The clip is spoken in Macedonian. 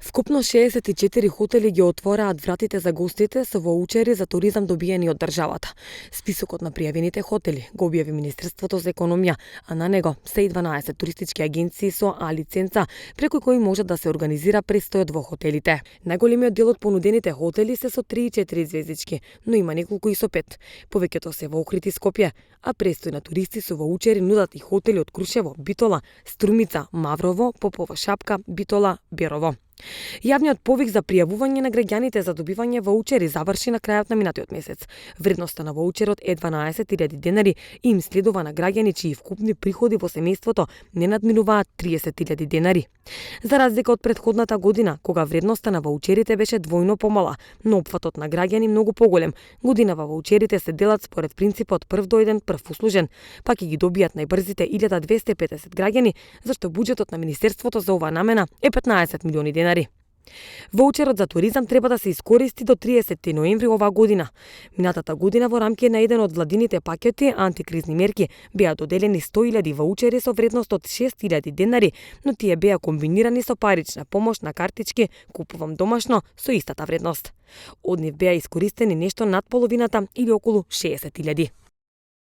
Вкупно 64 хотели ги отвораат вратите за гостите со воучери за туризам добиени од државата. Списокот на пријавените хотели го објави Министерството за економија, а на него се и 12 туристички агенции со А лиценца, преку кои може да се организира престојот во хотелите. Најголемиот дел од понудените хотели се со 3 и 4 звездички, но има неколку и со 5. Повеќето се во Охрид и Скопје, а престој на туристи со воучери нудат и хотели од Крушево, Битола, Струмица, Маврово, Попова Шапка, Битола, Берово. Јавниот повик за пријавување на граѓаните за добивање воучери заврши на крајот на минатиот месец. Вредноста на воучерот е 12.000 денари и им следува на граѓани чии вкупни приходи во семејството не надминуваат 30.000 денари. За разлика од претходната година, кога вредноста на воучерите беше двојно помала, но опфатот на граѓани многу поголем, годинава воучерите се делат според принципот прв дојден, прв услужен, па ќе ги добијат најбрзите 1250 граѓани, зашто буџетот на Министерството за оваа намена е 15 милиони денари. Воучерот за туризам треба да се искористи до 30 ноември оваа година. Минатата година во рамки на еден од владините пакети антикризни мерки беа доделени 100.000 воучери со вредност од 6.000 денари, но тие беа комбинирани со парична помош на картички "Купувам домашно" со истата вредност. Од нив беа искористени нешто над половината или околу 60.000.